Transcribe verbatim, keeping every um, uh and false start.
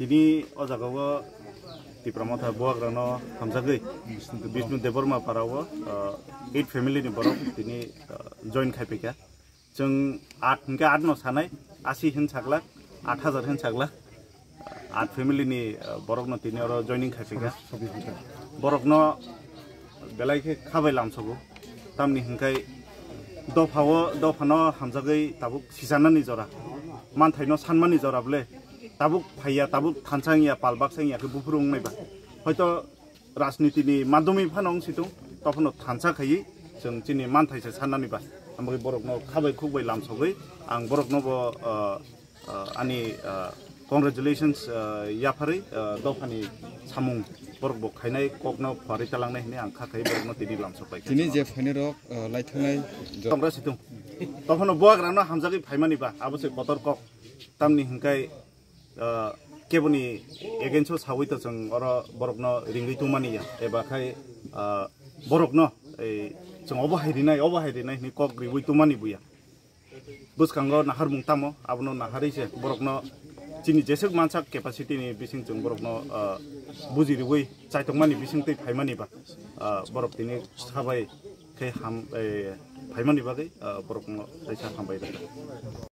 Tini o jagao Tipra Motha buagrano hamjagwi Bishnu Debbarma parao, ah, eight family ni borok tini, ah, join khai phaikha. Chwng aat hinkhe aat no sanai, asi hin sakla, aat hajar hin sakla, aat family ni, ah, borok no tini oro joining khai phaikha. Borok no belai khe khabai lamsogo. Tamni hinkhai dophao, dophano hamjagwi tabuk sichanani jora, manthaino sanmani jora bole tabuk phaiya, tabuk thansa wngya, pal baksa wngya khe buphuru wngnai ba. Hoito rajniti ni madhyami phano wng situng, tophano thansa khaiwi chwng chini manthai se sannani ba. Amogwi borokno khabai khukbai lamsogwi ang borokno bo, ah, ah, ani, ah, congratulations, ah, yapharwi, ah, dophani samung borok bo khainai kokno phuarwi talangnai hinwi ang kha khai borokno tini lamsok pai kha. Tini je phainai rok, ah, lai thangnai jo- Tongra situng. Tophano buagrano hamjagwi phaimani ba, abo se kotor kok. Tamni hinkhai, ah, keboni against o sawi to chwng oro borokno ringwi tongmani ya, eba khai, ah, borokno ei chwng obo hai rinai, obo hai rinai hinwi kok riwi tongmani buya. Bwskango naharmung tamo, abono naharwi se borokno chini jeswk mansak capacity ni bising chwng borokno, ah, buji riwi chaitokmani bising twi phaimani ba, ah, borok tini sabai khe ham, eh, phaimani bagwi, ah, borokno teisa hambai rwkha.